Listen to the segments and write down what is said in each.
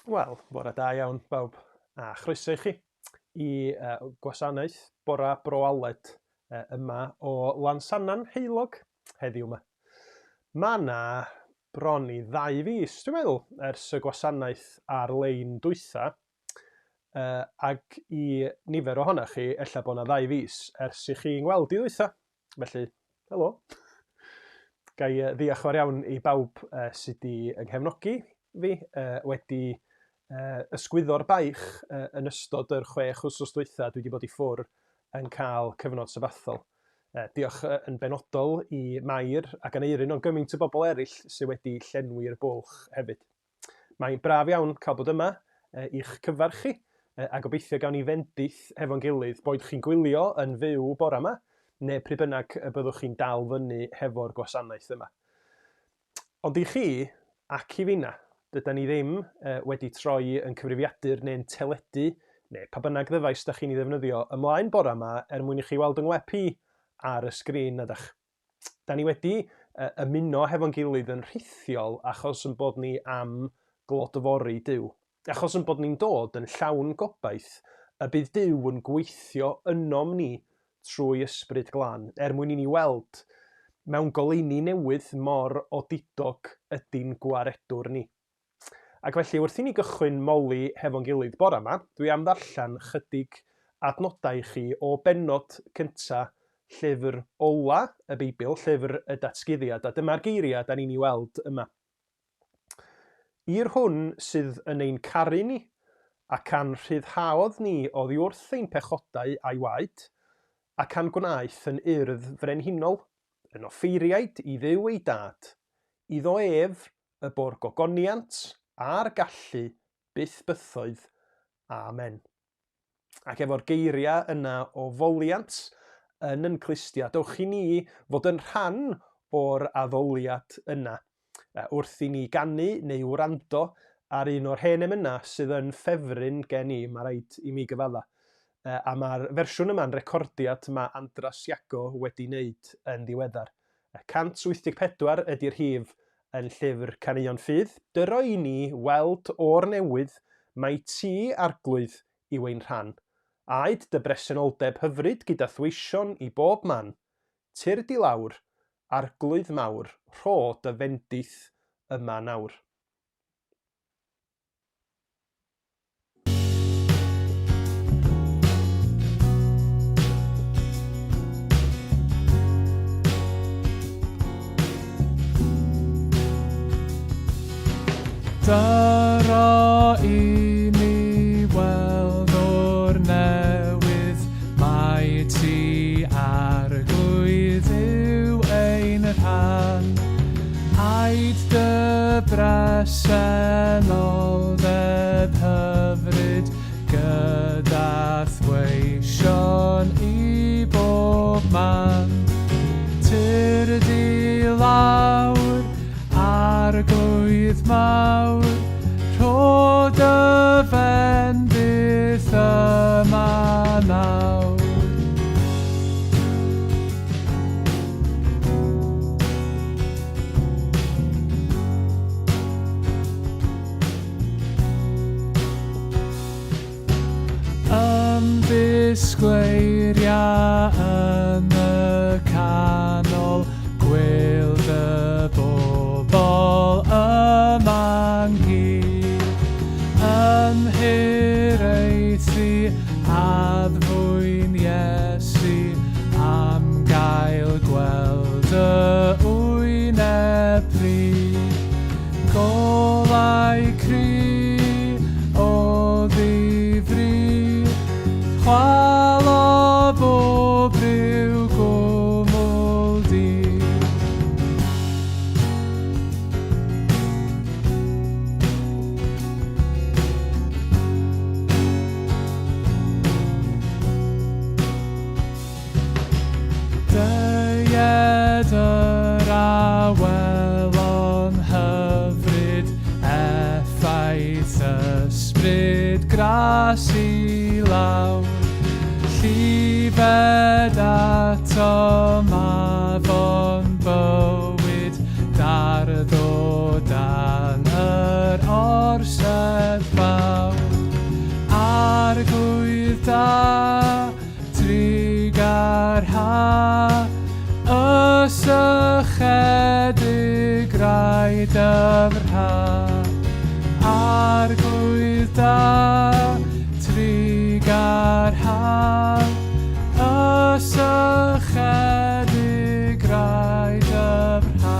Wel, bore da iawn bawb, a chroeso i chi i uh, gwasanaeth Bora Bro Aled uh, yma o Lansannan Heulog heddiw yma. Mae yna bron i ddau fis, dwi'n meddwl, ers y gwasanaeth ar-lein dwytha, uh, ac i nifer ohonoch chi, ella bod yna ddau fis ers i chi ngweld i ddwytha. Felly, helo. Ga i ddiolch fawr iawn i bawb uh, sydd wedi yng nghefnogi fi, uh, wedi uh, ysgwyddo'r baich uh, yn ystod yr 6 wythnos dwytha dwi wedi bod i ffwr yn cael cyfnod sabathol. Uh, diolch yn benodol i Mair ac Aneurin, ond gymaint o bobl eraill sydd wedi llenwi'r bwlch hefyd. Mae'n braf iawn cael bod yma i'ch cyfarch chi, a gobeithio gawn ni fendith hefo'n gilydd, boed chi'n gwylio yn fyw bora 'ma, neu pryd bynnag y byddwch chi'n dal fyny hefo'r gwasanaeth yma. Ond i chi, ac i finna, dydan ni ddim wedi troi yn cyfrifiadur neu'n teledu, neu pa bynnag ddyfais da chi'n ei ddefnyddio, ymlaen bora 'ma er mwyn i chi weld 'y ngwep i ar y sgrin, na 'dach? Da ni wedi ymuno hefo'n gilydd yn rhithiol achos yn bod ni am glodfori Duw. Achos yn bod ni'n dod yn llawn gobaith y bydd Duw yn gweithio ynom ni trwy Ysbryd Glân, er mwyn i ni weld mewn goleuni newydd mor odidog ydy'n Gwaredwr ni. Ac felly, wrth i ni gychwyn moli hefo'n gilydd bore 'ma, dwi am ddarllen chydig adnodau i chi o bennod cynta llyfr ola y Beibl, llyfr y Datguddiad, a dyma'r geiriau da ni'n ei weld yma. I'r hwn sydd yn ein caru ni, ac a'n rhyddhaodd ni oddi wrth ein pechodau a'i waed, ac a'n gwnaeth yn urdd frenhinol, yn offeiriaid i Dduw ei Dad, iddo ef y bo'r gogoniant a'r gallu byth bythoedd. Amen. Ac efo'r geiriau yna o foliant yn yn clustia, dowch i ni fod yn rhan o'r addoliad yna, wrth i ni ganu neu wrando ar un o'r hen emynau sydd yn ffefryn gen i, mae rhaid i mi gyfadda. A mae'r fersiwn yma'n recordiad mae Andras Iago wedi wneud yn ddiweddar. 184 ydy'r rhif yn llyfr Caneuon Ffydd. Dyro i ni weld o'r newydd mai ti, Arglwydd, yw ein rhan. Aed dy bresenoldeb hyfryd gyda thweision i bob man. Tyrd i lawr, Arglwydd mawr, rho dy fendith yma nawr. Dyro i mi weld o'r newydd mai ti Arglwydd yw ein rhan. Aed dy bresenoldeb hyfryd gyda'th weision i bob man. Tyrd i lawr, Arglwydd mawr, rho dy fendith yma nawr. Ymddisgleiria yn y canol, gwêl dy bobl yma ynghyd. Yn hiraethu addfwyn Iesu, am gael gweld dy wyneb pry. Golau cry o ddifri, chwal o bob rhyw gwmwl du. Deued yr awelon hyfryd, effaith ysbryd gras i lawr. Llifed atom afon bywyd, dardd o dan yr orsedd fawr. da, trugarha, y sychedig rai dyfrha. Arglwydd da, trugarha, y sychedig rai dyfrha.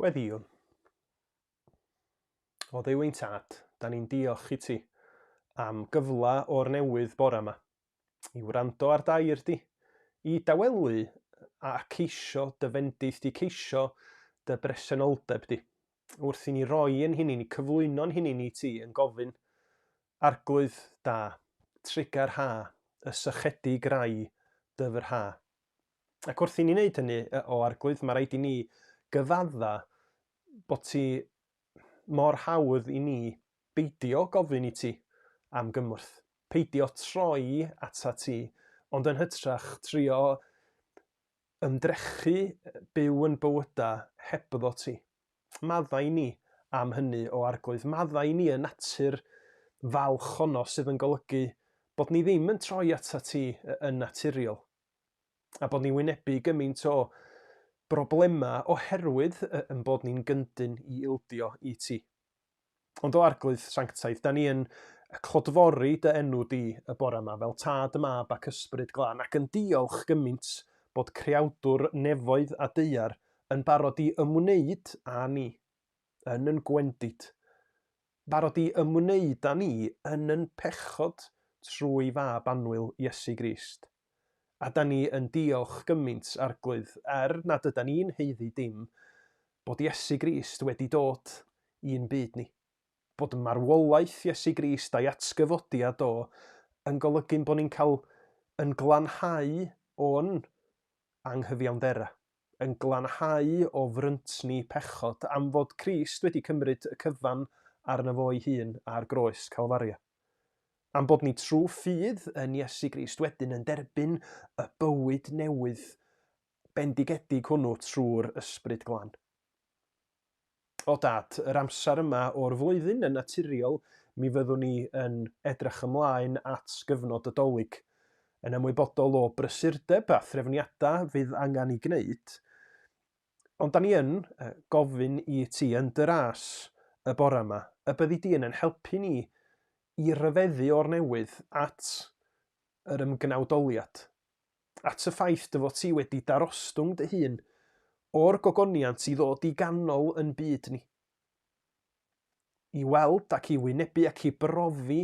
Gweddïwn. O Dduw ein Tad, da ni'n diolch i ti am gyfle o'r newydd bore yma. i wrando ar dair di, i dawelu a ceisio dy fendith di, ceisio dy bresenoldeb di. Wrth i ni roi yn hynny, ni cyflwyno'n hynny ni ti yn gofyn, Arglwydd da, trugar ha, y sychedig rai dyfr ha. Ac wrth i ni wneud hynny, o Arglwydd, mae rhaid i ni gyfadda bod ti mor hawdd i ni beidio gofyn i ti am gymorth, peidio troi atat ti, ond yn hytrach trio ymdrechu byw yn bywyda hebddo ti. Maddau i ni am hynny, o Arglwydd. Maddau i ni y natur falch honno sydd yn golygu bod ni ddim yn troi atat ti yn naturiol. a bod ni'n wynebu gymaint o broblemau oherwydd yn bod ni'n gyndyn i ildio i ti. Ond o Arglwydd Sanctaidd, da ni yn clodfori dy enw di y bore yma fel Tad, Mab ac Ysbryd Glân ac yn diolch gymaint bod Creawdwr nefoedd a daear yn barod i ymwneud â ni yn yn gwendid, barod i ymwneud â ni yn yn pechod trwy Fab annwyl Iesu Grist. A da ni yn diolch gymaint, Arglwydd, er nad yda ni'n haeddu dim, bod Iesu Grist wedi dod i'n byd ni. Bod marwolaeth Iesu Grist a'i atgyfodiad o yn golygu'n bod ni'n cael yn glanhau o'n anghyfiawndera, yn glanhau o fryntni pechod am fod Crist wedi cymryd y cyfan arno fo'i hun ar groes Calfaria. Am bod ni trwy ffydd yn Iesu Grist wedyn yn derbyn y bywyd newydd bendigedig hwnnw trwy'r Ysbryd Glân. O Dad, yr amser yma o'r flwyddyn yn naturiol mi fyddwn ni yn edrych ymlaen at gyfnod y Dolig, yn ymwybodol o brysurdeb a threfniadau fydd angen i gwneud, Ond da ni yn gofyn i ti yn dy ras y bore yma, y byddi di yn ein helpu ni i ryfeddu o'r newydd at yr ymgnawdoliad, at y ffaith dy fod ti wedi darostwng dy hun o'r gogoniant i ddod i ganol yn byd ni. i weld ac i wynebu ac i brofi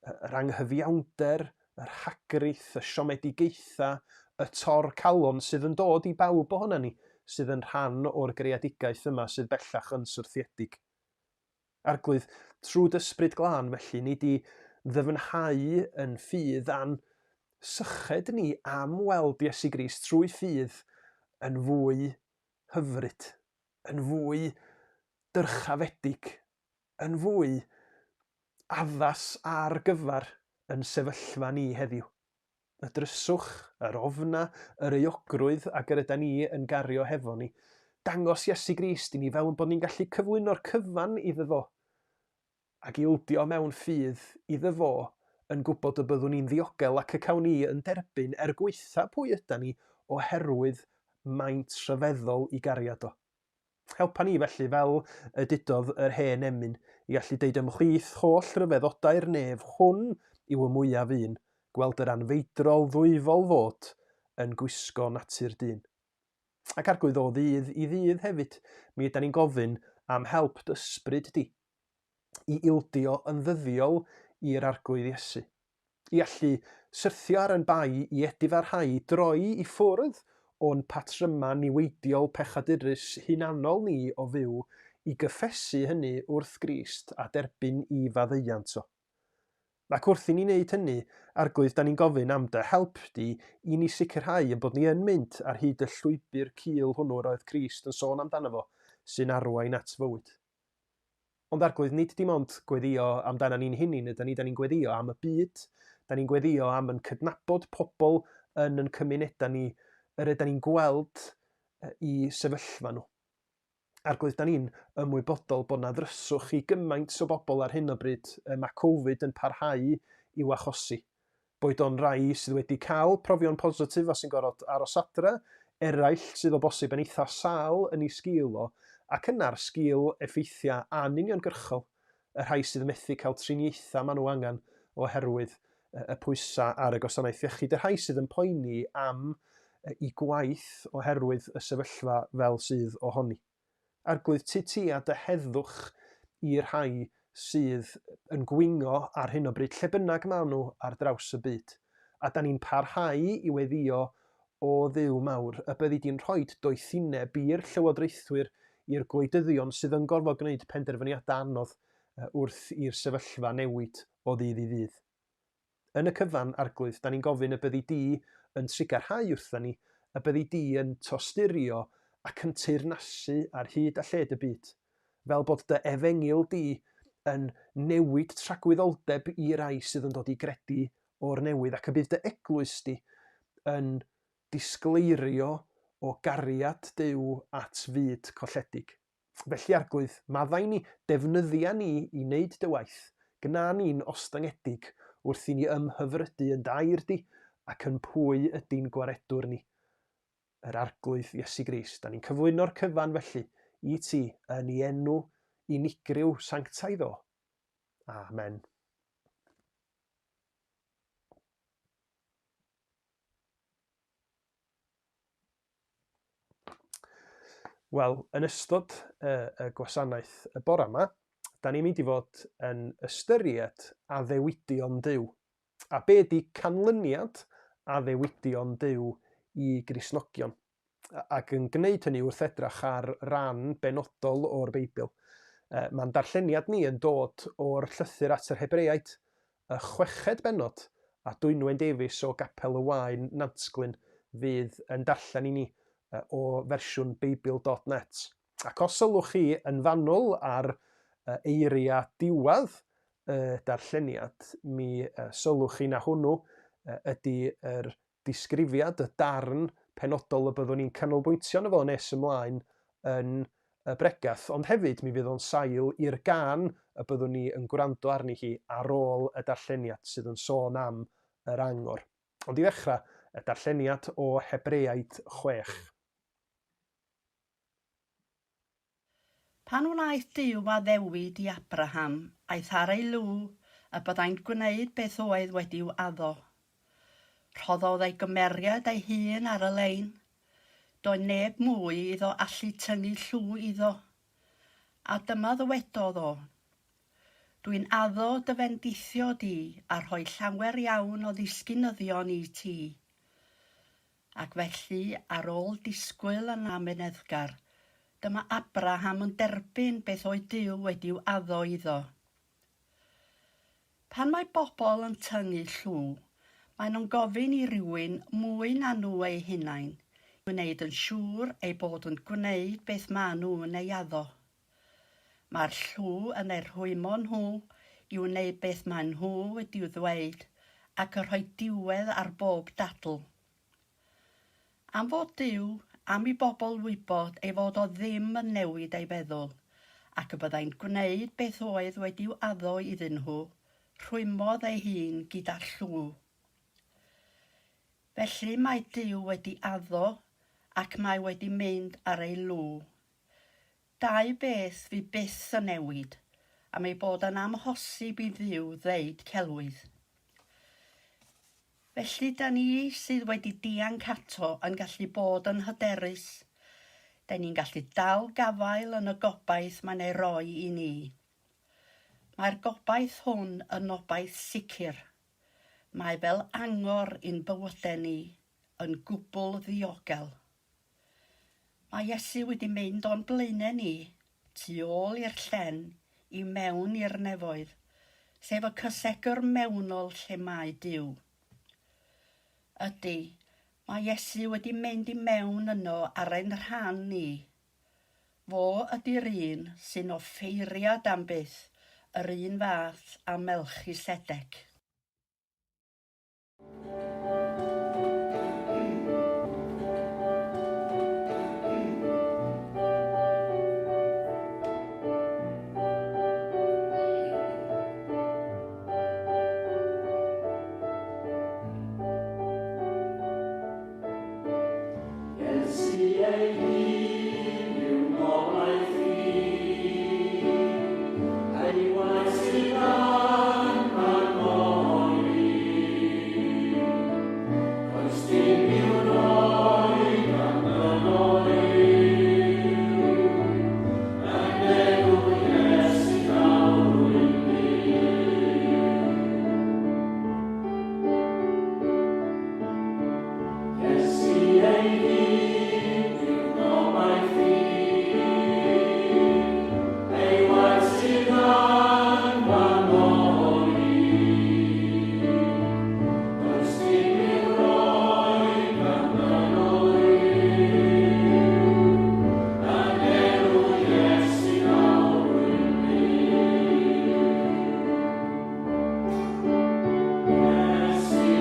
yr anghyfiawnder, y rhagrith, y siomedigaethau, y tor calon sydd yn dod i bawb ohonan ni sydd yn rhan o'r greadigaeth yma sydd bellach yn syrthiedig. Arglwydd, trwy dy Ysbryd Glân felly, nid i ddyfnhau yn ffydd a'n syched ni am weld Iesu Grist trwy ffydd yn fwy hyfryd, yn fwy dyrchafedig, yn fwy addas ar gyfer yn sefyllfa ni heddiw. Y dryswch, yr ofna, yr euogrwydd ag yr ydan ni yn gario hefo ni. Dangos Iesu Grist i ni fel bod ni'n gallu cyflwyno'r cyfan iddo fo ac ildio mewn ffydd iddo fo yn gwybod y byddwn ni'n ddiogel ac y cawn ni yn derbyn er gwaetha pwy ydan ni oherwydd maint rhyfeddol i gariad o. Helpa ni felly, fel y dudodd yr hen emyn, i allu deud ymhlith holl ryfeddodau'r nef, hwn yw y mwyaf un, gweld yr anfeidrol ddwyfol fod yn gwisgo natur dyn. Ac Arglwydd, o ddydd i ddydd hefyd, mi ydan ni'n gofyn am help dy ysbryd di, i ildio yn ddyddiol i'r Arglwydd Iesu. I allu syrthio ar ein bai i edifarhau droi i ffwrdd o'n patrymau niweidiol pechadurus hunanol ni o fyw i gyffesu hynny wrth Grist a derbyn i faddeuant o. Ac wrth i ni wneud hynny, Arglwydd, da ni'n gofyn am dy help di i ni sicrhau ein bod ni yn mynd ar hyd y llwybr cul hwnnw yr oedd Crist yn sôn amdano fo, sy'n arwain at fywyd. Ond Arglwydd, nid dim ond gweddio amdana ni'n hunain ydy ni, da ni'n gweddio am y byd, da ni'n gweddio am yn cydnabod pobl yn yn cymunedau ni, yr ydy ni'n gweld i sefyllfa nhw. Arglwydd, da ni'n ymwybodol bod 'na ddryswch i gymaint o bobl ar hyn o bryd y mae Covid yn parhau i'w achosi. Boed o'n rai sydd wedi cael profion positif a sy'n gorfod aros adre, eraill sydd o bosib yn eitha sâl yn ei sgil o, ac yna'r sgil effeithiau anuniongyrchol, y rhai sydd yn methu cael triniaethau maen nhw angen oherwydd y pwysau ar y gwasanaeth iechyd, y rhai sydd yn poeni am eu gwaith oherwydd y sefyllfa fel sydd ohoni. Arglwydd, ti ti a dy heddwch i'r rhai sydd yn gwingo ar hyn o bryd, lle bynnag maen nhw ar draws y byd. A da ni'n parhau i weddïo o Dduw mawr, y byddi di'n rhoi doethineb i'r llywodraethwyr, i'r gwleidyddion sydd yn gorfod gwneud penderfyniadau anodd wrth i'r sefyllfa newid o ddydd i ddydd. Yn y cyfan, Arglwydd, da ni'n gofyn y byddi di yn trugarhau wrtha ni, y byddi di yn tosturio ac yn teyrnasu ar hyd a lled y byd, fel bod dy efengyl di yn newid tragwyddoldeb i rai sydd yn dod i gredu o'r newydd, ac y bydd dy eglwys di yn disgleirio o gariad Duw at fyd colledig. Felly, Arglwydd, maddau ni, defnyddia ni i wneud dy waith, gwna ni'n ostyngedig wrth i ni ymhyfrydu yn dy air di ac yn pwy ydy'n gwaredwr ni, yr Arglwydd Iesu Grist. Da ni'n cyflwyno'r cyfan felly i ti yn ei enw unigryw sanctaidd o. Amen. Wel, yn ystod y, y gwasanaeth y bore yma, da ni'n mynd i fod yn ystyried addewidion Duw. A be ydy canlyniad addewidion Duw i Gristnogion? Ac yn gwneud hynny wrth edrach ar ran benodol o'r Beibl. Mae'n darlleniad ni yn dod o'r llythyr at yr Hebreaid, y chweched bennod, a Dwynwen Davies o Gapel y Waen, Nantglyn, fydd yn darllen i ni o fersiwn Beibl.net. Ac os sylwch chi yn fanwl ar eiriau diwedd y darlleniad, mi sylwch chi na hwnnw ydy yr disgrifiad, y darn penodol y byddwn ni'n canolbwyntio arno fo nes ymlaen yn y bregeth, ond hefyd mi fydd o'n sail i'r gân y byddwn ni yn gwrando arni hi ar ôl y darlleniad sydd yn sôn am yr angor. Ond i ddechrau, y darlleniad o Hebreaid 6. Pan wnaeth Duw addewid i Abraham, aeth ar ei lw y byddai'n gwneud beth oedd wedi'w addo. Rhoddodd ei gymeriad ei hun ar y lein. Doedd neb mwy iddo allu tynnu llw iddo. A dyma ddywedodd o, Dwi'n addo dy fendithio di a rhoi llawer iawn o ddisgynyddion i ti. Ac felly, ar ôl disgwyl yn amyneddgar, dyma Abraham yn derbyn beth oedd Duw wedi'w addo iddo. Pan mae bobl yn tyngu llw, maen nhw'n gofyn i rywun mwy na nhw eu hunain i wneud yn siŵr eu bod yn gwneud beth maen nhw'n ei addo. Mae'r llw yn eu rhwymo nhw i wneud beth maen nhw wedi'w ddweud ac yn rhoi diwedd ar bob dadl. Am fod Duw am i bobl wybod ei fod o ddim yn newid ei feddwl, ac y byddai'n gwneud beth oedd wedi'w addo iddyn nhw, rhwymodd ei hun gyda llw. Felly mae Duw wedi addo ac mae wedi mynd ar ei lw. Dau beth fu byth yn newid, am ei bod yn amhosib i Dduw ddeud celwydd. Felly da ni sydd wedi dianc ato yn gallu bod yn hyderus. Da ni'n gallu dal gafael yn y gobaith mae'n ei roi i ni. Mae'r gobaith hwn yn obaith sicr. Mae fel angor i'n bywydau ni, yn gwbl ddiogel. Mae Iesu wedi mynd o'n blaenau ni, tu ôl i'r llen, i mewn i'r nefoedd. sef y cysegr mewnol lle mae Duw. Ydy, mae Iesu wedi mynd i mewn yno ar ein rhan ni. Fo ydy'r un sy'n offeiriad am byth, yr un fath â Melchisedec. Iesu ei hun yw ngobaith i, Ei waith sydd yn fy nghoeli. Does dim i'w roi gan ddynol yw, Yn enw Iesu nawr rwy'n byw. Iesu ei hun yw gobaith i, Ei waith sydd yn fy ngoli. Does dim i'w roi gan ddynol ryw, Yn enw Iesu nawr rwy'n byw. Iesu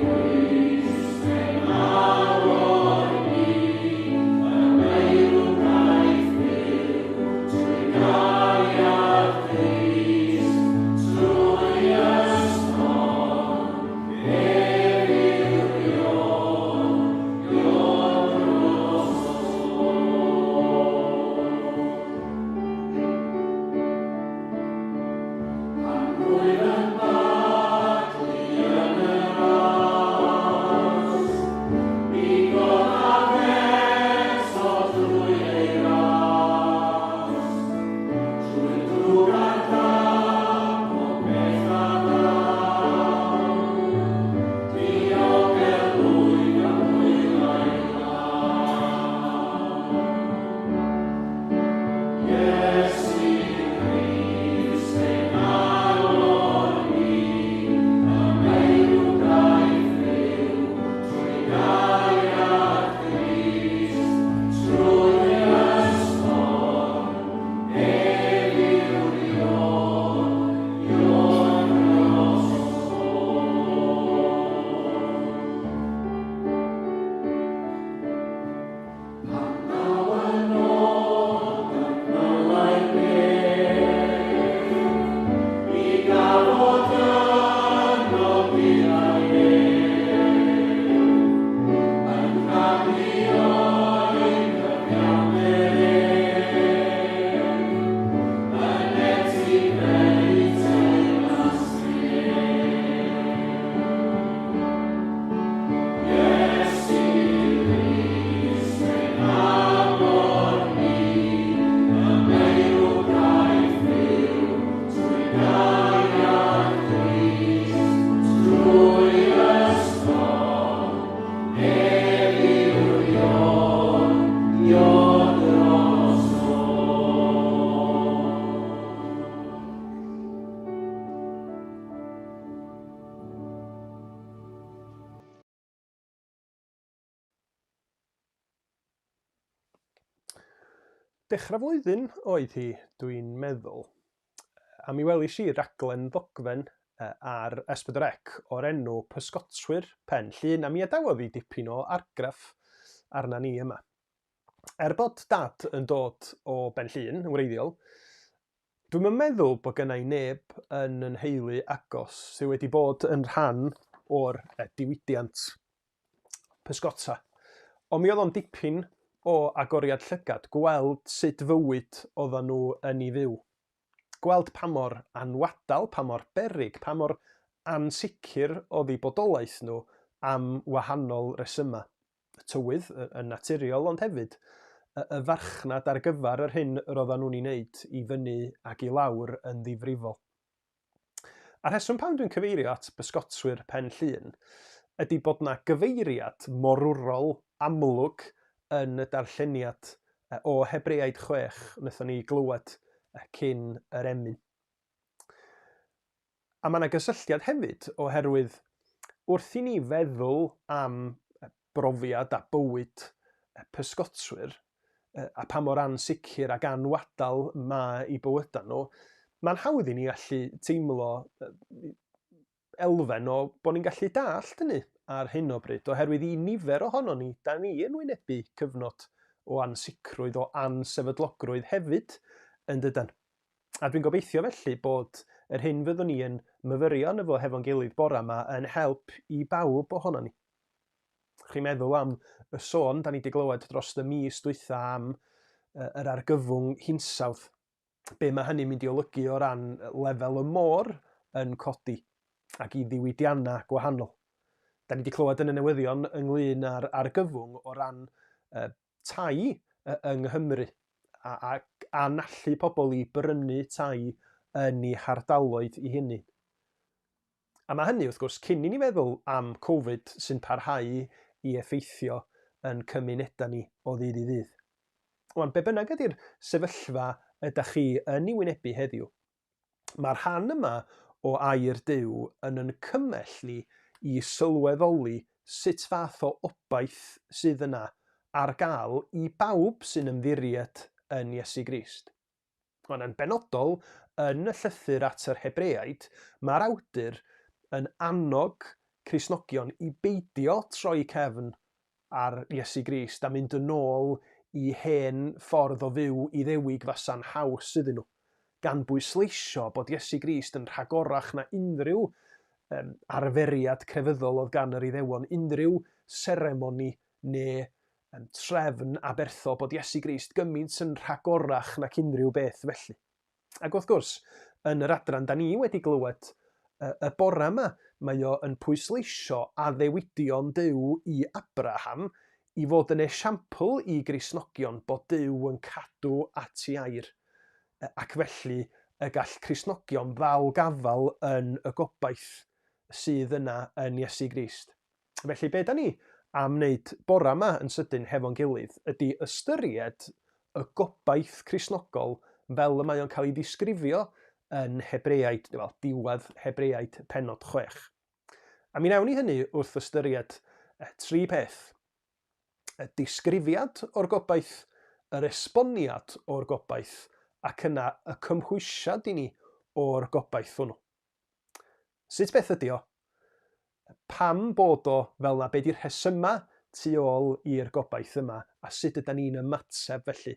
Grist, ein mawr ni, y meirw wnaeth byw, trwy gariad Crist, trwy ysgol, ef yw'r Ion, Ion drosodd. Pan rwyf yn baglu yn y ras, mi godaf eto drwy ei ras. Trwy'r drwg a'r da, pob peth a ddaw, diogelwyd gan ddwylain lân. Iesu Grist ein Arglwydd ni, y meirw daeth fyw, trwy gariad Crist, trwy ystorm, ef yw'r Ion, Ion drosodd. Pan ddaw yn ôl yn nylau'r bedd, mi gafod yno gydag ef, yn rhannu o'i gyfiawnder ef, yn etifeddu teyrnas nef. Iesu Grist ein Arglwydd ni, y meirw daeth fyw, trwy gariad Crist, trwy ysgol, ef yw'r Ion, Ion drosodd. Dechrau flwyddyn oedd hi, dwi'n meddwl, a mi welis i raglen ddogfen ar S4C o'r enw Pysgotwyr Pen Llŷn, a mi adawodd hi dipyn o argraff arna ni yma. Er bod Dad yn dod o Ben Llŷn yn wreiddiol, Dwi'm yn meddwl bod gynna i neb yn 'y nheulu agos sydd wedi bod yn rhan o'r diwydiant pysgota. Ond mi oedd o'n dipyn o agoriad llygad gweld sut fywyd oedden nhw yn ei fyw. Gweld pa mor anwadal, pa mor beryg, pa mor ansicr oedd eu bodolaeth nhw am wahanol resymau. y tywydd yn naturiol, ond hefyd y, y farchnad ar gyfer yr hyn yr oedden nhw'n ei wneud i fyny ac i lawr yn ddifrifol. A rheswm pam dwi'n cyfeirio at bysgotwyr Pen Llŷn ydy bod 'na gyfeiriad morwrol amlwg yn y darlleniad o Hebreaid 6 wnaethon ni glywed cyn yr emyn. A mae yna gysylltiad hefyd oherwydd wrth i ni feddwl am brofiad a bywyd pysgotwyr a pa mor ansicr ac anwadal mae eu bywydau nhw, mae'n hawdd i ni allu teimlo elfen o bod ni'n gallu dallt hynny ar hyn o bryd, oherwydd i nifer ohonon ni, da ni yn wynebu cyfnod o ansicrwydd, o ansefydlogrwydd hefyd, yn dydan? A dwi'n gobeithio felly bod yr hyn fyddwn ni yn myfyrio arno fo hefo'n gilydd bora 'ma yn help i bawb ohonon ni. Chi'n meddwl am y sôn da ni wedi glywed dros y mis dwytha am yr argyfwng hinsawdd. Be mae hynny'n mynd i olygu o ran lefel y môr yn codi ac i ddiwydiannau gwahanol. Da ni wedi clywed yn y newyddion ynglyn â'r argyfwng o ran uh, tai yng Nghymru a, a anallu pobl i brynu tai yn eu hardaloedd i hynny. A mae hynny, wrth gwrs, cyn i ni feddwl am Covid sy'n parhau i effeithio yn cymunedau ni o ddydd i ddydd. Wan, be bynnag ydy'r sefyllfa ydych chi yn ei wynebu heddiw, mae'r rhan yma o air Duw yn yn cymell ni i sylweddoli sut fath o obaith sydd yna ar gael i bawb sy'n ymddiried yn Iesu Grist. Ond yn benodol, yn y llythyr at yr Hebreaid, mae'r awdur yn annog Cristnogion i beidio troi cefn ar Iesu Grist a mynd yn ôl i hen ffordd o fyw Iddewig fasa'n haws iddyn nhw, gan bwysleisio bod Iesu Grist yn rhagorach na unrhyw um, arferiad crefyddol oedd gan yr Iddewon, unrhyw seremoni neu yn trefn aberthol bod Iesu Grist gymint yn rhagorach nac unrhyw beth felly. Ac wrth gwrs, yn yr adran da ni wedi glywed y bore yma, mae o yn pwysleisio addewidion Duw i Abraham i fod yn esiampl i Gristnogion bod Duw yn cadw at ei air, ac felly y gall Cristnogion ddal gafael yn y gobaith sydd yna yn Iesu Grist. Felly be da ni am wneud bora yma yn sydyn hefo'n gilydd ydy ystyried y gobaith Cristnogol fel y mae o'n cael ei ddisgrifio yn Hebreaid, wel, diwedd Hebreaid pennod 6. A mi wnawn ni hynny wrth ystyried tri peth. Y disgrifiad o'r gobaith, yr esboniad o'r gobaith, ac yna y cymhwysiad i ni o'r gobaith hwnnw. Sut beth ydy o? Pam bod o fel 'na? Be 'di'r rhesymau tu ôl i'r gobaith yma a sut ydan ni'n ymateb felly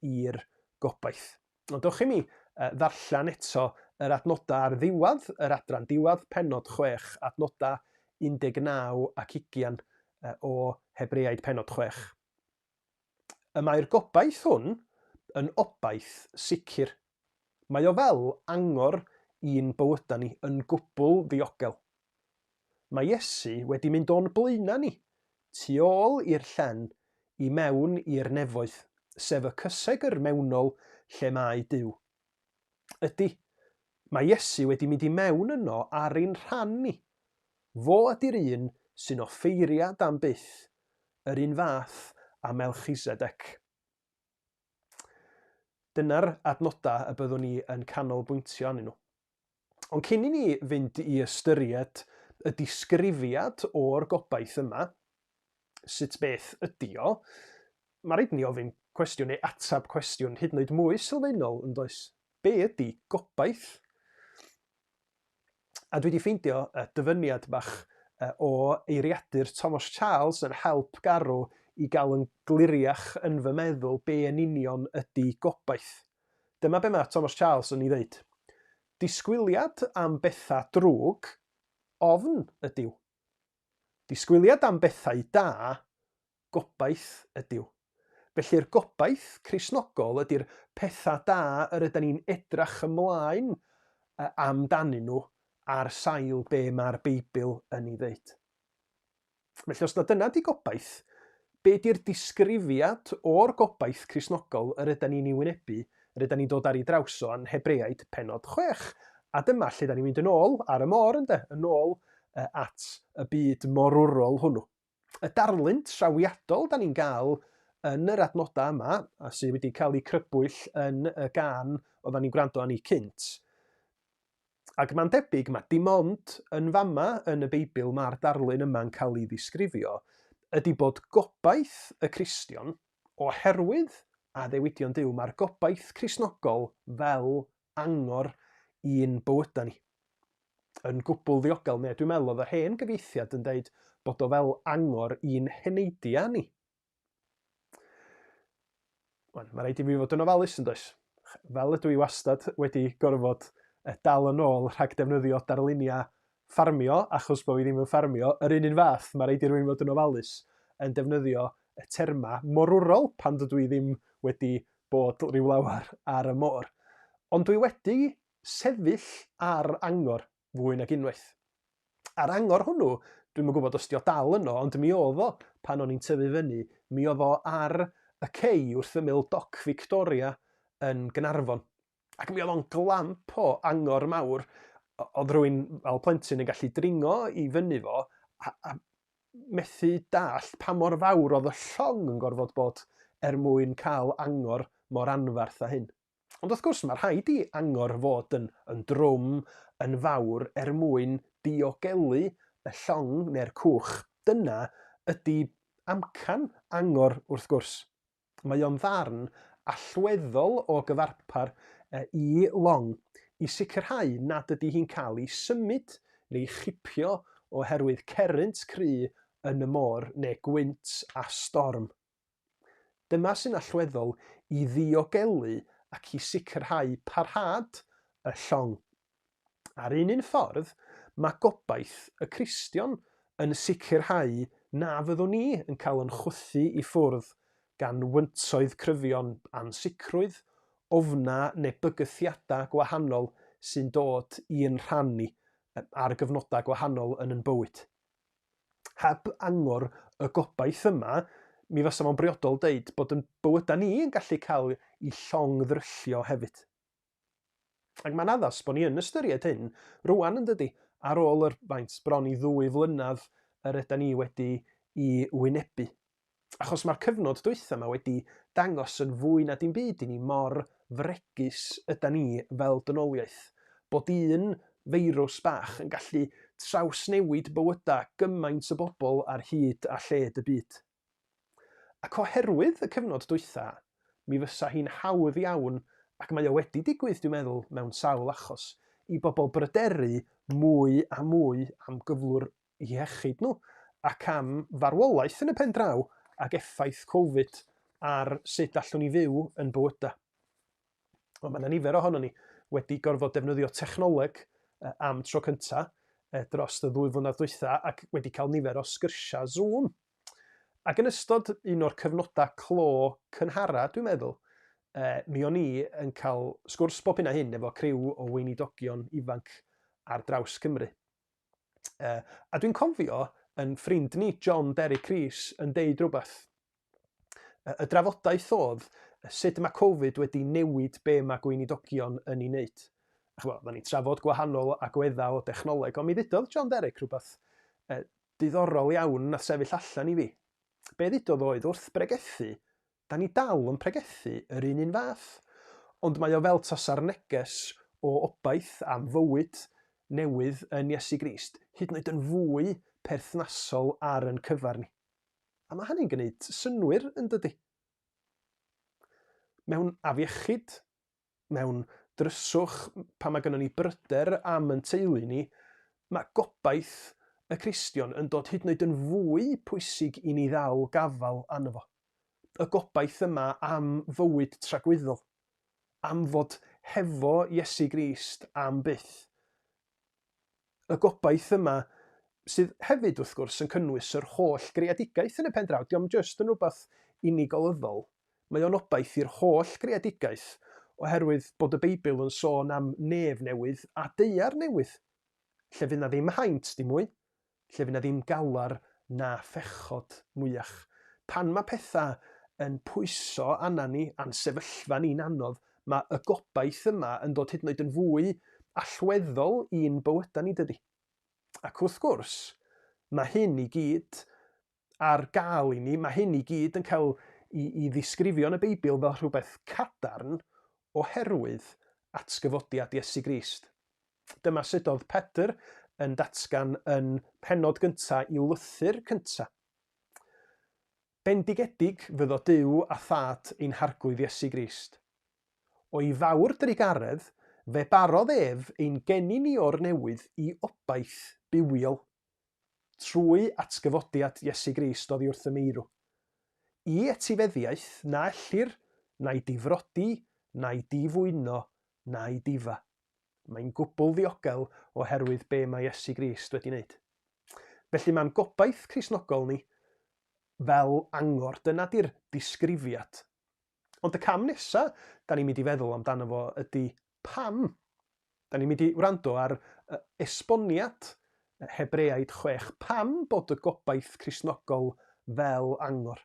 i'r gobaith? Ond dewch i mi ddarllen eto yr adnodau ar ddiwedd yr adran, diwedd pennod 6, adnodau 19 ac 20 o Hebreaid pennod 6. Y mae'r gobaith hwn yn obaith sicr. Mae o fel angor i'n bywydau ni yn gwbl ddiogel. Mae Iesu wedi mynd o'n blaenau ni, tu ôl i'r llen, i mewn i'r nefoedd, sef y cysegr mewnol lle mae Duw. Ydy, mae Iesu wedi mynd i mewn yno ar ein rhan ni. Fo ydy'r un sy'n offeiriad am byth, yr un fath â Melchisedec. Dyna'r adnodau y byddwn ni yn canolbwyntio arnyn nhw. Ond cyn i ni fynd i ystyried y disgrifiad o'r gobaith yma, sut beth ydy o, mae rhaid ni ofyn cwestiwn neu ateb cwestiwn hyd yn oed mwy sylfaenol yn does? Be ydy gobaith? A dwi wedi ffeindio y dyfyniad bach o eiriadur Thomas Charles yn help garw i gael yn gliriach yn fy meddwl be yn union ydy gobaith. Dyma be mae Thomas Charles yn ei ddeud. Disgwyliad am bethau drwg, ofn ydyw. Disgwyliad am bethau da, gobaith ydyw. Felly'r gobaith Cristnogol ydy'r pethau da yr ydan ni'n edrach ymlaen amdanyn nhw ar sail be mae'r Beibl yn ei ddeud. Felly os na dyna di gobaith, be di'r disgrifiad o'r gobaith Cristnogol yr ydan ni'n ei wynebu, yr ydan ni'n dod ar ei draws o yn Hebreaid pennod 6? A dyma lle da ni'n mynd yn ôl ar y môr, ynde, yn ôl at y byd morwrol hwnnw. Y darlun trawiadol da ni'n gael yn yr adnodau yma, a sydd wedi cael ei crybwyll yn y gân oeddan ni'n gwrando arni cynt. Ac mae'n debyg, mae dim ond yn fama yn y Beibl mae'r darlun yma'n cael ei ddisgrifio, ydy bod gobaith y Cristion, oherwydd addewidion Duw, mae'r gobaith Cristnogol fel angor i'n bywydau ni. Yn gwbl ddiogel, neu dwi'n meddwl oedd yr hen gyfieithiad yn deud bod o fel angor i'n heneidiau ni. Wan, mae rhaid i fi fod yn ofalus yn does? Fel ydw i wastad wedi gorfod dal yn ôl rhag defnyddio darluniau ffarmio achos bod fi ddim yn ffarmio, yr un un fath, mae rhaid i rywun fod yn ofalus yn defnyddio y termau morwrol pan dydw i ddim wedi bod rhyw lawer ar y môr. Ond dwi wedi sefyll ar angor fwy nag unwaith. A'r angor hwnnw, dwi'm yn gwybod os 'di o dal yno, ond mi oedd o pan o'n i'n tyfu fyny, mi oedd o ar y cei wrth ymyl Doc Victoria yn Gaernarfon. Ac mi oedd o'n glamp o angor mawr, oedd rhywun fel plentyn yn gallu dringo i fyny fo, a, a methu dallt pa mor fawr oedd y llong yn gorfod bod er mwyn cael angor mor anferth â hyn. Ond wrth gwrs, mae rhaid i angor fod yn, yn drwm, yn fawr, er mwyn diogelu y llong neu'r cwch. Dyna ydy amcan angor, wrth gwrs. Mae o'n ddarn allweddol o gyfarpar i long i sicrhau nad ydy hi'n cael ei symud neu chipio oherwydd cerrynt cry yn y môr neu gwynt a storm. Dyma sy'n allweddol i ddiogelu ac i sicrhau parhad y llong. Ar un un ffordd, mae gobaith y Cristion yn sicrhau na fyddwn ni yn cael yn chwythu i ffwrdd gan wyntoedd cryfion ansicrwydd, ofnau neu bygythiadau gwahanol sy'n dod i'n rhan ni ar gyfnodau gwahanol yn yn bywyd. Heb angor y gobaith yma, mi fysa fo'n briodol deud bod yn bywydau ni yn gallu cael i llong ddryllio hefyd. Ac mae'n addas bod ni yn ystyried hyn rwan yn dydy, ar ôl yr faint bron i ddwy flynedd yr yda ni wedi i wynebu. Achos mae'r cyfnod dwytha yma wedi dangos yn fwy na dim byd i ni mor fregus yda ni fel dynoliaeth. Bod un feirws bach yn gallu trawsnewid bywydau gymaint o bobl ar hyd a lled y byd. Ac oherwydd y cyfnod dwytha, mi fysa hi'n hawdd iawn, ac mae o wedi digwydd dwi'n meddwl mewn sawl achos, i bobl bryderu mwy a mwy am gyflwr iechyd nhw, ac am farwolaeth yn y pen draw ac effaith Covid ar sut allwn ni fyw yn bywydau. Wel, mae yna nifer ohonon ni wedi gorfod defnyddio technoleg am tro cynta dros y ddwy flynedd dwytha ac wedi cael nifer o sgyrsiau Zoom. Ac yn ystod un o'r cyfnodau clo cynhara, dwi'n meddwl, mi o'n i yn cael sgwrs bob hyn a hyn efo criw o weinidogion ifanc ar draws Cymru. A dwi'n cofio yn ffrind ni, John Derek Rees, yn deud rhywbeth. Y drafodaeth oedd sut mae Covid wedi newid be mae gweinidogion yn ei wneud. A chymod, oedden ni'n trafod gwahanol agweddau o dechnoleg, ond mi ddudodd John Derek rhywbeth diddorol iawn nath sefyll allan i fi. Be ddudodd oedd wrth bregethu, Da ni dal yn pregethu yr un un fath, ond mae o fel tasa'r neges o obaith am fywyd newydd yn Iesu Grist hyd yn oed yn fwy perthnasol ar yn cyfer ni. A mae hynny'n gwneud synnwyr, yn dydy? Mewn afiechyd, mewn dryswch, pan mae gynnon ni bryder am yn teulu ni, mae gobaith y Cristion yn dod hyd yn oed yn fwy pwysig i ni ddal gafael arno fo. Y gobaith yma am fywyd tragwyddol, am fod hefo Iesu Grist am byth. Y gobaith yma sydd hefyd wrth gwrs yn cynnwys yr holl greadigaeth yn y pen draw, dio'm jyst yn rhywbeth unigolyddol, Mae o'n obaith i'r holl greadigaeth, oherwydd bod y Beibl yn sôn am nef newydd a daear newydd, lle fydd 'na ddim haint dim mwy, lle fydd 'na ddim galar na phechod mwyach. Pan mae pethau yn pwyso arna ni, a'n sefyllfa ni'n anodd, mae y gobaith yma yn dod hyd yn oed yn fwy allweddol i'n bywydau ni, dydy? Ac wrth gwrs, mae hyn i gyd ar gael i ni. Mae hyn i gyd yn cael i, i ddisgrifio yn y Beibl fel rhywbeth cadarn oherwydd atgyfodiad Iesu Grist. Dyma sut oedd Pedr yn datgan yn mhennod gynta i lythyr cynta. Bendigedig fyddo Duw a Thad ein Harglwydd Iesu Grist. O'i fawr drugaredd, fe barodd ef ein geni ni o'r newydd i obaith bywiol, trwy atgyfodiad Iesu Grist oddi wrth y meirw, i etifeddiaeth na ellir na'i difrodi na'i difwyno na'i difa. Mae'n gwbl ddiogel oherwydd be mae Iesu Grist wedi wneud. Felly mae'n gobaith Cristnogol ni fel angor, dyna di'r disgrifiad. Ond y cam nesa da ni'n mynd i feddwl amdano fo ydy pam. Da ni'n mynd i wrando ar esboniad Hebreaid 6 pam bod y gobaith Cristnogol fel angor.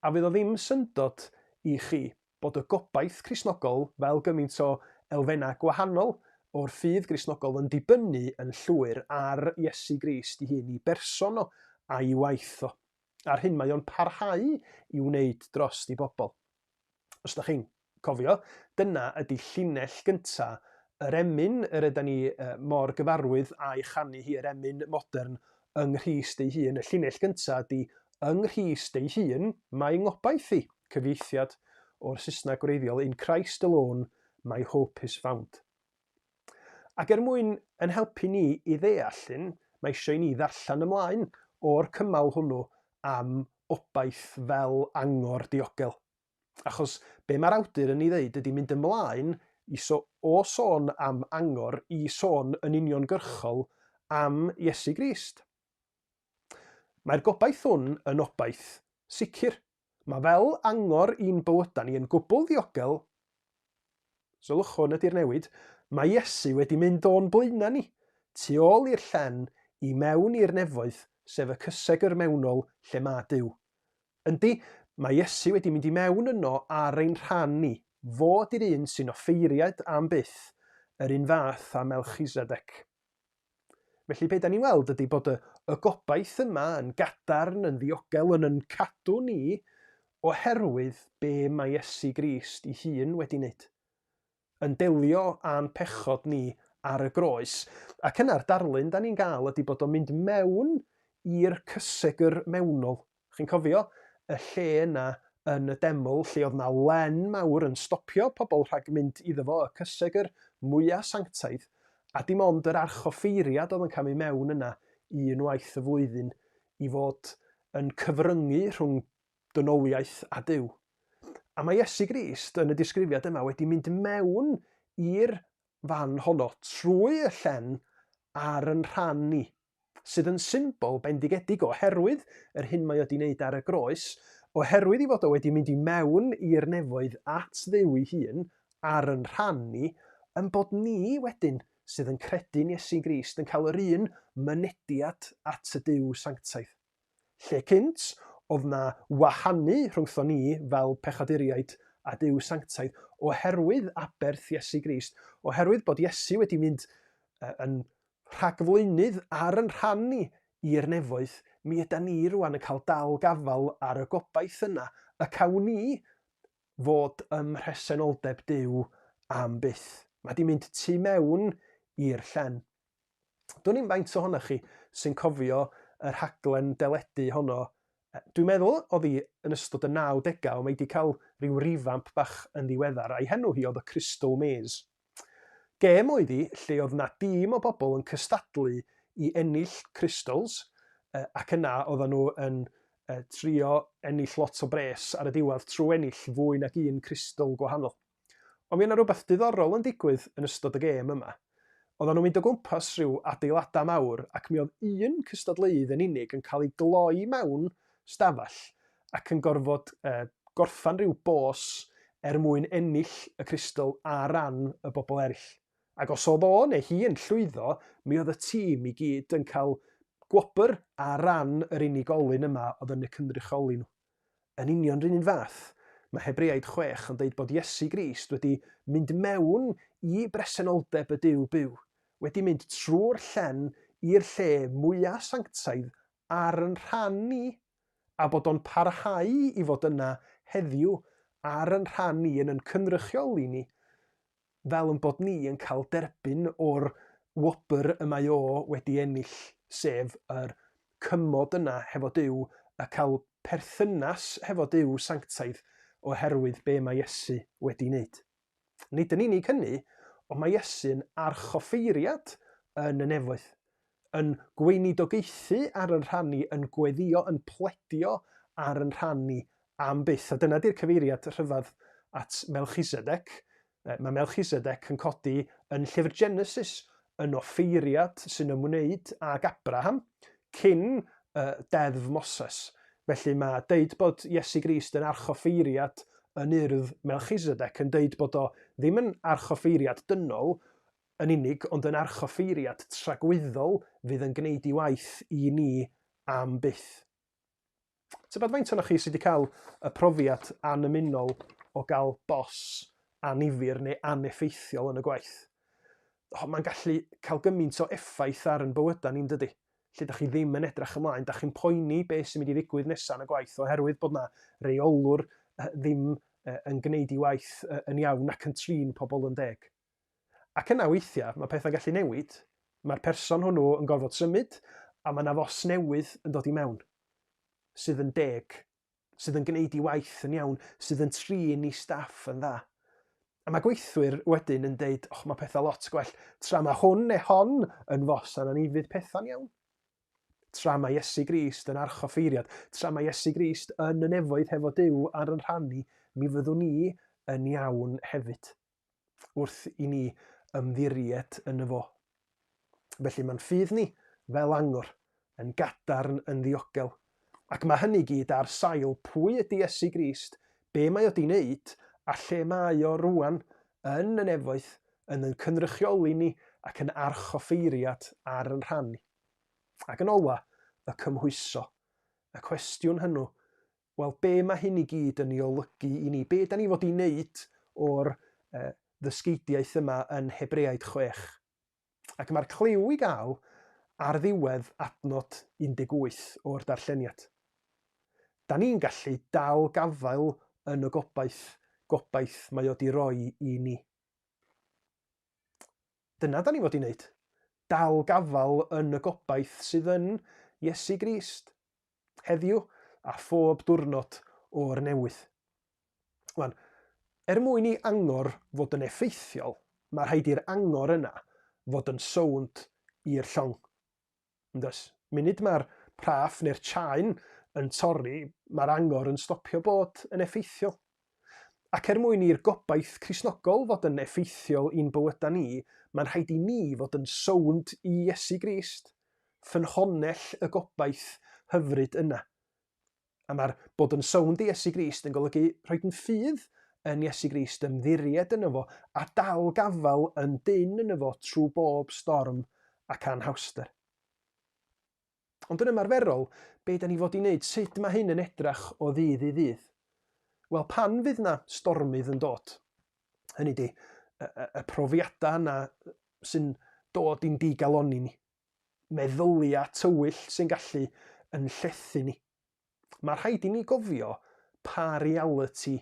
A fydd o ddim syndod i chi bod y gobaith Cristnogol, fel gymaint o elfennau gwahanol o'r ffydd Gristnogol, yn dibynnu yn llwyr ar Iesu Grist ei hun, i berson o a'i waith o, a'r hyn mae o'n parhau i wneud drost i bobl. Os da chi'n cofio, dyna ydy llinell gynta yr emyn yr yda ni mor gyfarwydd â'i chanu hi, yr emyn modern yng Nghrist ei hun. Y llinell gynta ydy yng Nghrist ei hun mae ngobaith i, cyfieithiad o'r Saesneg gwreiddiol, In Christ alone my hope is found. Ac er mwyn yn helpu ni i ddeall hyn, mae eisiau i ni ddarllen ymlaen o'r cymal hwnnw am obaith fel angor diogel. Achos be mae'r awdur yn ei ddeud ydy mynd ymlaen i so, o sôn am angor i sôn yn uniongyrchol am Iesu Grist. Mae'r gobaith hwn yn obaith sicr. Mae fel angor i'n bywydau ni yn gwbl ddiogel. Sylwch, hwn ydy'r newid. Mae Iesu wedi mynd o'n blaenau ni, tu ôl i'r llen, i mewn i'r nefoedd, sef y cysegr mewnol lle mae Duw. Yndi, mae Iesu wedi mynd i mewn yno ar ein rhan ni, fo ydy'r un sy'n offeiriad am byth, yr un fath â Melchisedec. Felly be da ni'n weld ydy bod y, y gobaith yma yn gadarn, yn ddiogel, yn yn cadw ni oherwydd be mae Iesu Grist i hun wedi wneud. Yn delio â'n pechod ni ar y groes. Ac yna'r darlun da ni'n gael ydy bod o'n mynd mewn i'r cysegr mewnol. Chi'n cofio y lle yna yn y deml lle oedd 'na len mawr yn stopio pobl rhag mynd iddo fo, y cysegr mwya sanctaidd, a dim ond yr archoffeiriad oedd yn cael mynd mewn yna un waith y flwyddyn i fod yn cyfryngu rhwng dynoliaeth a Duw. A mae Iesu Grist yn y disgrifiad yma wedi mynd mewn i'r fan honno trwy y llen ar yn rhan ni. sydd yn symbol bendigedig oherwydd yr hyn mae o 'di wneud ar y groes, oherwydd i fod o wedi mynd i mewn i'r nefoedd at Dduw ei hun ar yn rhan ni, yn bod ni wedyn sydd yn credu'n Iesu Grist yn cael yr un mynediad at y Duw sanctaidd. Lle cynt, oedd 'na wahanu rhwngtho ni fel pechaduriaid a Duw sanctaidd oherwydd aberth Iesu Grist, oherwydd bod Iesu wedi mynd yn rhagflaenydd ar yn rhan ni i'r nefoedd, mi ydan ni rwan yn cael dal gafael ar y gobaith yna y cawn ni fod ym mhresenoldeb Duw am byth. Mae 'di mynd tu mewn i'r llen. Dwn i'm faint ohonoch chi sy'n cofio y rhaglen deledu honno. Dwi'n meddwl oedd hi yn ystod y 90au, ond mae 'di cael rhyw revamp bach yn ddiweddar, a'i henw hi oedd y Crystal Maze. Gêm oedd hi lle oedd 'na dîm o bobl yn cystadlu i ennill crystals ac yna oedden nhw yn trio ennill lot o bres ar y diwedd trwy ennill fwy nag un crystal gwahanol. Ond mi oedd 'na rywbeth diddorol yn digwydd yn ystod y gêm yma. Oedden nhw'n mynd o gwmpas rhyw adeiladau mawr ac mi oedd un cystadleuydd yn unig yn cael ei gloi mewn stafell ac yn gorfod gorffen rhyw bos er mwyn ennill y crystal ar ran y bobl eraill. Ac os oedd o neu hi yn llwyddo, mi oedd y tîm i gyd yn cael gwobr ar ran yr unigolyn yma oedd yn eu cynrychioli nhw. Yn union 'run un fath, mae Hebreaid 6 yn deud bod Iesu Grist wedi mynd mewn i bresenoldeb y Duw byw, wedi mynd trwy'r llen i'r lle mwya' sanctaidd ar yn rhan ni, a bod o'n parhau i fod yna heddiw ar yn rhan ni, yn yn cynrychioli ni. fel yn bod ni yn cael derbyn o'r wobr y mae o wedi ennill, sef yr cymod yna hefo Duw, y cael perthynas hefo Duw sanctaidd oherwydd be mae Iesu wedi wneud. Nid yn unig hynny, ond mae Iesu'n archoffeiriad yn y nefoedd, yn gweinidogaethu ar yn rhan ni, yn gweddïo, yn pledio ar yn rhan ni am byth. A dyna di'r cyfeiriad rhyfedd at Melchisedec. Mae Melchisedec yn codi yn llyfr Genesis, yn offeiriad sy'n ymwneud ag Abraham cyn uh, deddf Moses. Felly mae deud bod Iesu Grist yn archoffeiriad yn urdd Melchisedec yn deud bod o ddim yn archoffeiriad dynol yn unig, ond yn archoffeiriad tragwyddol fydd yn gwneud i waith i ni am byth. Tybed faint ohonoch chi sydd wedi cael y profiad annymunol o gael bos annifyr neu aneffeithiol yn y gwaith? O, mae'n gallu cael gymaint o effaith ar yn bywydau ni'n dydy? Lle da chi ddim yn edrach ymlaen, da chi'n poeni beth sy'n mynd i ddigwydd nesaf yn y gwaith oherwydd bod na reolwr ddim yn gwneud ei waith yn iawn ac yn trin pobl yn deg. Ac yna weithiau mae pethau'n gallu newid, mae'r person hwnnw yn gorfod symud a mae yna fos newydd yn dod i mewn sydd yn deg, sydd yn gwneud i waith yn iawn, sydd yn trin i staff yn dda. A mae gweithwyr wedyn yn deud, och, mae pethau lot gwell, tra mae hwn neu hon yn fos arna ni, fydd pethau'n iawn. Tra mae Iesu Grist yn archoffeiriad, tra mae Iesu Grist yn y nefoedd hefo Duw ar yn rhan ni, mi fyddwn ni yn iawn hefyd. wrth i ni ymddiried yno fo. Felly mae'n ffydd ni, fel angor, yn gadarn, yn ddiogel. Ac mae hynny gyd ar sail pwy ydy Iesu Grist, be mae o di wneud, a lle mae o rwan yn y nefoedd, yn yn cynrychioli ni ac yn archoffeiriad ar yn rhan ni. Ac yn ola, y cymhwyso. Y cwestiwn hwnnw, Wel, be mae hyn i gyd yn ei olygu i ni? Be da ni fod i wneud o'r uh, ddysgeidiaeth yma yn Hebreaid 6? Ac mae'r cliw i gael ar ddiwedd adnod 18 o'r darlleniad. Da ni'n gallu dal gafael yn y gobaith, gobaith mae o di roi i ni. Dyna da ni fod i wneud. Dal gafael yn y gobaith sydd yn Iesu Grist. heddiw a phob diwrnod o'r newydd. Wan, er mwyn i angor fod yn effeithiol, mae rhaid i'r angor yna fod yn sownd i'r llong. Yndoes? Munud mae'r praff neu'r chain yn torri, mae'r angor yn stopio bod yn effeithiol. Ac er mwyn i'r gobaith Cristnogol fod yn effeithiol i'n bywydau ni, mae'n rhaid i ni fod yn sownd i Iesu Grist, ffynhonnell y gobaith hyfryd yna. A mae'r bod yn sownd i Iesu Grist yn golygu rhoid yn ffydd yn Iesu Grist, ymddiried yno fo, a dal gafael yn dynn yno fo trwy bob storm ac anhawster. Ond yn ymarferol, be da ni fod i wneud? Sut mae hyn yn edrach o ddydd i ddydd? Wel, pan fydd na stormydd yn dod, hynny di, y, y, y profiadau yna sy'n dod i'n digalonni ni, meddyliau tywyll sy'n gallu yn llethu ni. Mae rhaid i ni gofio pa realiti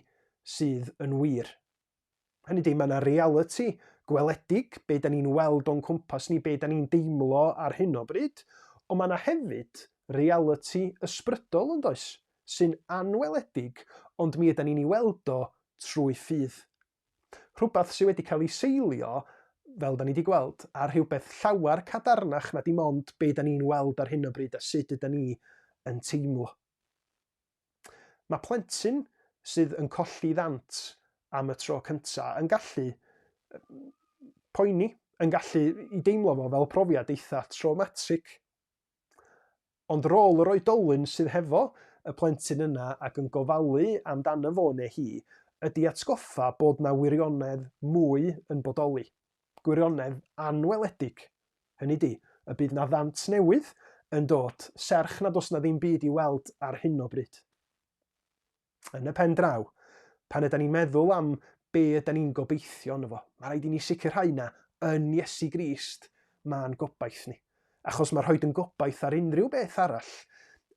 sydd yn wir. Hynny ydi, mae yna realiti gweledig, be da ni'n weld o'n cwmpas ni, be da ni'n deimlo ar hyn o bryd, ond mae yna hefyd realiti ysbrydol yn does, sy'n anweledig, ond mi yda ni'n ei weld o trwy ffydd. Rhywbeth sydd wedi cael ei seilio, fel da ni wedi gweld, ar rhywbeth llawer cadarnach na dim ond be da ni'n weld ar hyn o bryd a sut yda ni yn teimlo. Mae plentyn sydd yn colli ddant am y tro cynta yn gallu poeni, yn gallu i deimlo fo fel profiad eitha traumatic. Ond rôl yr oedolyn sydd hefo y plentyn yna ac yn gofalu amdano fo neu hi ydy atgoffa bod 'na wirionedd mwy yn bodoli. Gwirionedd anweledig. Hynny 'di, y bydd 'na ddant newydd yn dod, serch nad oes 'na ddim byd i'w weld ar hyn o bryd. Yn y pen draw, pan ydan ni'n meddwl am be ydan ni'n gobeithio yno fo, mae rhaid i ni sicrhau na yn Iesu Grist mae'n gobaith ni. Achos mae rhoid yn gobaith ar unrhyw beth arall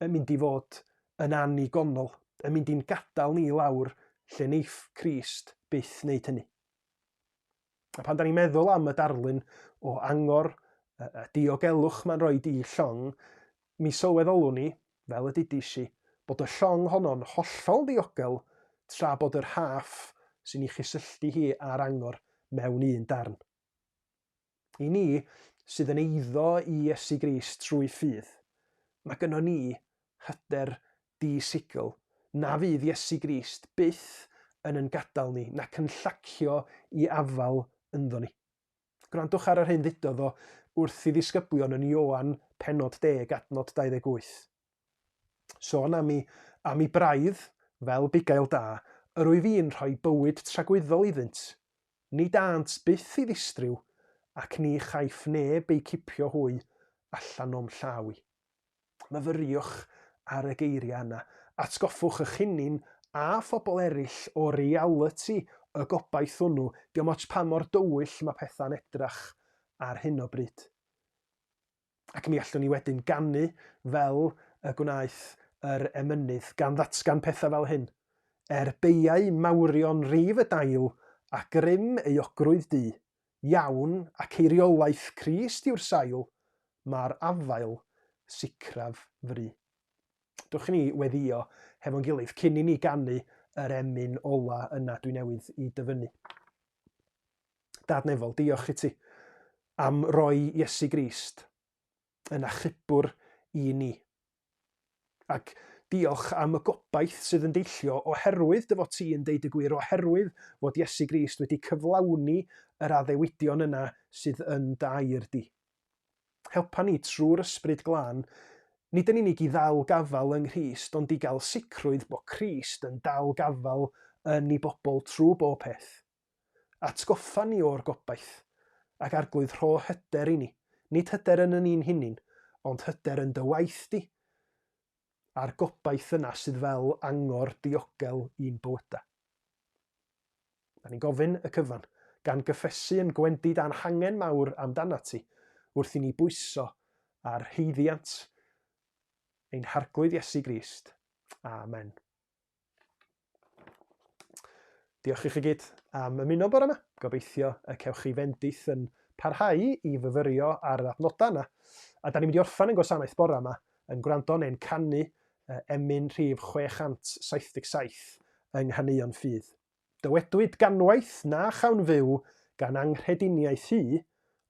yn mynd i fod yn annigonol, yn mynd i'n gadael ni lawr lle neiff Crist byth wneud hynny. A pan da ni'n meddwl am y darlun o angor, y diogelwch mae'n rhoi i llong, mi sylweddolwn ni, fel y dudis i, bod y llong honno'n hollol ddiogel tra bod y rhaff sy'n ei chysylltu hi â'r angor mewn un darn. I ni, sydd yn eiddo i Iesu Grist trwy ffydd, mae gynnon ni hyder di-sigl na fydd Iesu Grist byth yn yn gadael ni nac yn llacio i afael ynddo ni. Gwrandwch ar yr hyn ddudodd o wrth i ddisgyblion yn Ioan pennod 10 adnod 28. Sôn am i, am i braidd, fel bugail da, yr wyf i'n rhoi bywyd tragwyddol iddynt. Nid ânt byth i ddistryw, ac ni chaiff neb eu cipio hwy allan o'm llaw i. Myfyriwch ar y geiriau yna. Atgoffwch eich hunin a phobl eraill o realiti y gobaith hwnnw, diom ots pa mor dywyll mae pethau'n edrach ar hyn o bryd. Ac mi allwn ni wedyn ganu fel y gwnaeth yr emynydd, gan ddatgan pethau fel hyn, Er beiau mawrion rif y dail, a grym euogrwydd du, iawn ac eiriolaeth Crist yw'r sail, mae'r afael sicraf fry. Dwch i ni weddïo hefo'n gilydd cyn i ni ganu yr emyn ola yna dwi newydd i dyfynnu. Dad nefol, diolch i ti am roi Iesu Grist yn achubwr i ni. Ac diolch am y gobaith sydd yn deillio oherwydd dy fod ti yn deud y gwir, oherwydd fod Iesu Grist wedi cyflawni yr addewidion yna sydd yn dy air di. Helpa ni trwy'r Ysbryd Glân, nid yn unig i ddal gafael yng Nghrist, ond i gael sicrwydd bod Crist yn dal gafael yn ei bobl trwy bob peth. Atgoffa ni o'r gobaith, ac Arglwydd rho hyder i ni, nid hyder yn yn ni'n hunin, ond hyder yn dy waith di, a'r gobaith yna sydd fel angor diogel i'n bywydau. Da ni'n gofyn y cyfan, gan gyffesu yn gwendid a'n hangen mawr amdanat ti, wrth i ni bwyso ar haeddiant ein Harglwydd Iesu Grist. Amen. Diolch i chi gyd am ymuno bore yma. Gobeithio y cewch chi fendith yn parhau i fyfyrio ar yr adnodau yna. A da ni'n mynd i orffen yn gwasanaeth bore yma yn gwrando neu'n canu emyn rhif 677 yng Nghaneuon Ffydd. Dywedwyd ganwaith na chawn fyw gan anghrediniaeth hu,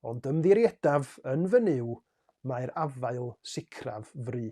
ond ymddiriedaf yn fy Nuw, mae'r afael sicraf fry.